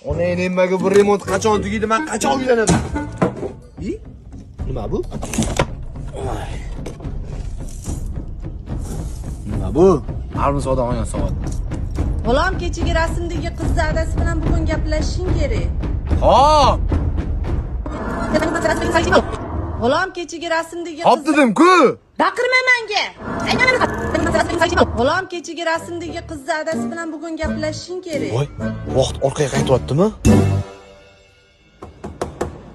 Onang nimaga bu remont qachon tugaydi, men qachon uylanaman? Nima bu? Nima bu? Armiz odam olgan soat. G'ulom, kechagi rasmdagi qizni adasi bilan bugun gaplashishing kerak. Hop. G'ulom, kechagi rasmdagi Hop dedim-ku. Baqirma menga. G'ulom, kechagi rasmdagi qizni adasi bilan bugun gaplashishing kerak. Voy, vaqt orqaga qaytyaptimi?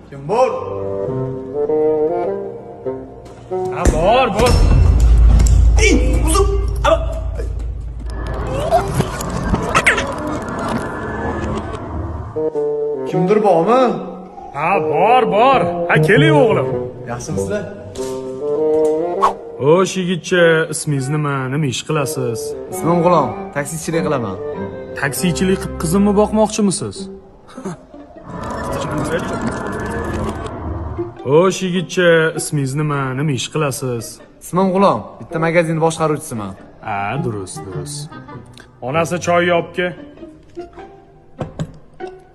Kim bor? Ha, bor, bor. Ey, uzum. Kimdir bormi? Ha, bor, bor. Ha, keling o'g'lim. Yaxshimisizlar? Xo'sh, yigitcha, ismingiz nima? Nima ish qilasiz? Ismim G'ulom, taksichilik qilaman. Taksichilik qilib qizimni boqmoqchimisiz? Xo'sh, yigitcha, ismingiz nima? Nima ish qilasiz? Ismim G'ulom, bitta magazinni boshqaruvchisiman. Ha, durust, durust. Onasi choy yopki.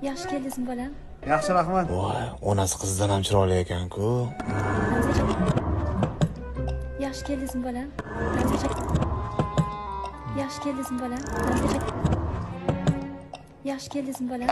Yaxshi keldingizmi, bolam? Yaxshi, rahmat. Voy, onasi qizdan ham chiroyli ekan-ku. Yaxshi keldingizmi, bolam? Yaxshi keldingizmi, bolam? Yaxshi keldingizmi, bolam?